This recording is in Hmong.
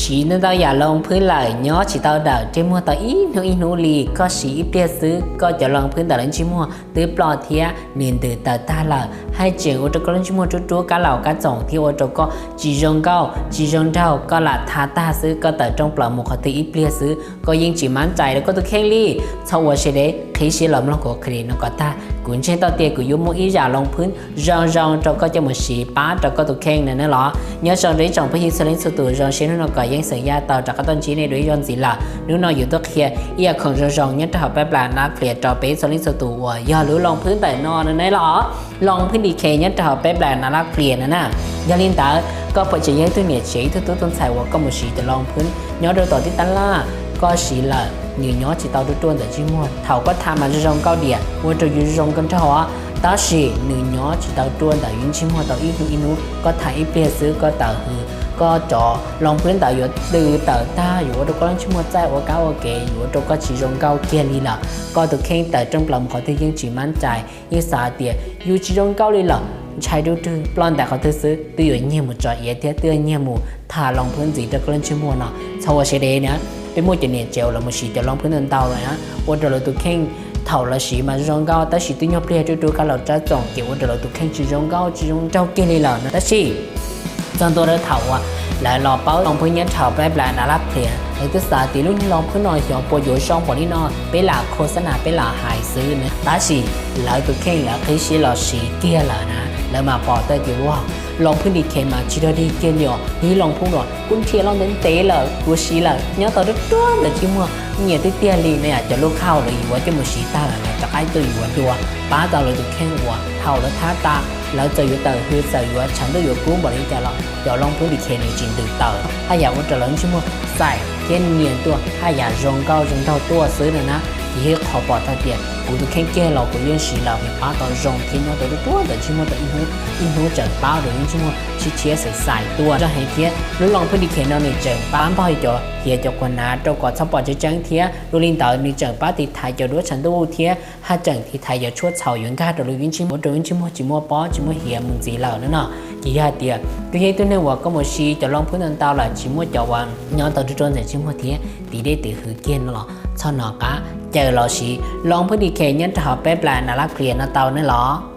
Siv ntau ntau yam loo phwb lawm nyob tsis tau dawm ntsej muag tau ib hnub ib hnub li, koj siv ib pliag xwb koj cov loo phwb ntawm lawv ntsej muag twb ploj thiab nws ntws tawm tag lawm, haj tseem ua rau koj lub ntsej muag ruab ruab kab laus kab txoom thiab ua rau koj tsis zoo nkauj tsis zoo nraug, koj lam tha tag xwb koj tawm rooj plaws mus qhov twg ib pliag xwb koj yeej tsis mab cais rau koj tus kheej li. Txhob ua siab deb, qhib siab los mloog kuv qhia li no kom tag, kuv ntseeg tau tias kuv yuav muaj ib yam loo phwb zoo zoo rau koj coj mus siv pab rau koj tus kheej na nawb los. Nyob zoo rau ib tsoom phooj ywg txhua leej txhua tus, zoo siab hnub no kom yeej xeem yaj tau rov qab tuaj ntsib nej dua ib zaug ntxiv lawm. Hnub no yuav tuaj qhia ib yam khoom zoo zoo nyob rau hauv peb plas nab plias rau peb txhua leej txhua tus uas yog lub loo phwb ntawm no na nawb los. Loo phwb di khe nyob rau hauv peb plas nab plias na na. Yog li ntawd koj puas tseem yog ib tug niam tsev ib tug tub tug ntxhais uas koj mus siv cov loo phwb nyob rau tom tej tab laj, koj siv lawm nws nyob tsis tau ruaj ruaj ntawm ntsej muag, thaum koj tha mas zoo zoo nkauj diam ua rau yus zoo nkauj nraug os, tab sis nws nyob tsis tau ruaj ntawm yus ntsej muag tau ib hnub ib hnub, koj tha ib pliag xwb koj tawm hws, koj cov loo phwb ntawd yuav tws tawm tag, yuav ua rau koj lub ntsej muag txaij ua kab ua kev, yuav ua rau koj tsis zoo nkauj kiag li lawm. Koj tus kheej tawm rooj plaws mus qhov twg yeej tsis mab cais, yeej xav tias yus tsis zoo nkauj li lawm, ntshai dub rwg ploj ntais qhov twg xwb twb yuav nyiag mus tso iav thiab twb yuav nyiag mus tha loo phwb ntxiv rau koj lub ntsej muag no. Txhob ua siab deb na, peb muaj cov niam tsev uas lawv mus siv cov loo phwb ntau ntau lawm na, ua rau lawv tus kheej thaum lawv siv mas zoo nkauj tab sis twb nyuag pliag ruaj ruaj kab laus kab txoom ces ua rau lawv tus kheej tsis zoo nkauj tsis zoo nraug kiag li lawm no. Tab sis txog ntua rau thaum uas lawv los paub loo phwb nyob rau hauv peb plas nab plias, lawv twb xav tias lub niag loo phwb no xyov puas yuav zoo npaum li no, peb lam khos xab nas peb lam hais xwb na, tab sis lawv tus kheej lawv qhib siab los siv kiag lawm na, lawv mas pom tau tias ua loo phwb di khe mas tsis dog dig kiag li os, yog loo phwb no kuv nrhiav los ntev ntev lawm kuv siv lawm nyob tau ruaj ruaj ntawm ntsej muag, nyiam tiag tiag li na yom. Cov lub khau lawv yuav coj mus siv tag lawm lawv rov qab tuaj yuav dua, pab tau lawv tus kheej uas thaum lawv thab tas lawv txawm yuav tawm hws txawm yuav tshav ntuj yuav kub npaum li cas los cov loo phwb di khe nws tsis ntws tawm, haj yam ua rau lawv ntsej muag xaim thiab nyiam tuaj, haj yam zoo nkauj zoo nraug tuaj xwb no na. Ces yog qhov pom tau tias kuv tus kheej kiag los kuv yeej siv lawm nws pab tau zoo thiab nyob tau ruaj ruaj ntawm ntsej muag tau ib hnub ib hnub tseem pab rau lub ntsej muag tshiab tshiab xaim xaim tuaj zog heev thiab. Lub loo phwb di khe no nws tseem pab npog cov hiav cov quas nav rau kom txhob pom tseeb tseeb thiab dua li ntawd nws tseem pab tiv thaiv cov duab tshav ntuj thiab haj tseem tiv thaiv cov tshuaj txhaum yuav nkag rau lub ntsej muag, rau lub ntsej muag tsis muaj pob tsis muaj hiav mus ntxiv lawm no no. Ces yog hais tias koj yog ib tug neeg uas koj mus siv cov loo phwb ntau ntau lawm tsis muaj cov uas nyob tau ruaj ruaj ntawm ntsej muag thiab tiv dej tiv hws kiag no los txhob hnov qab, caw los siv loo phwb di khe nyob rau hauv peb plas nab plias no tau nawb los.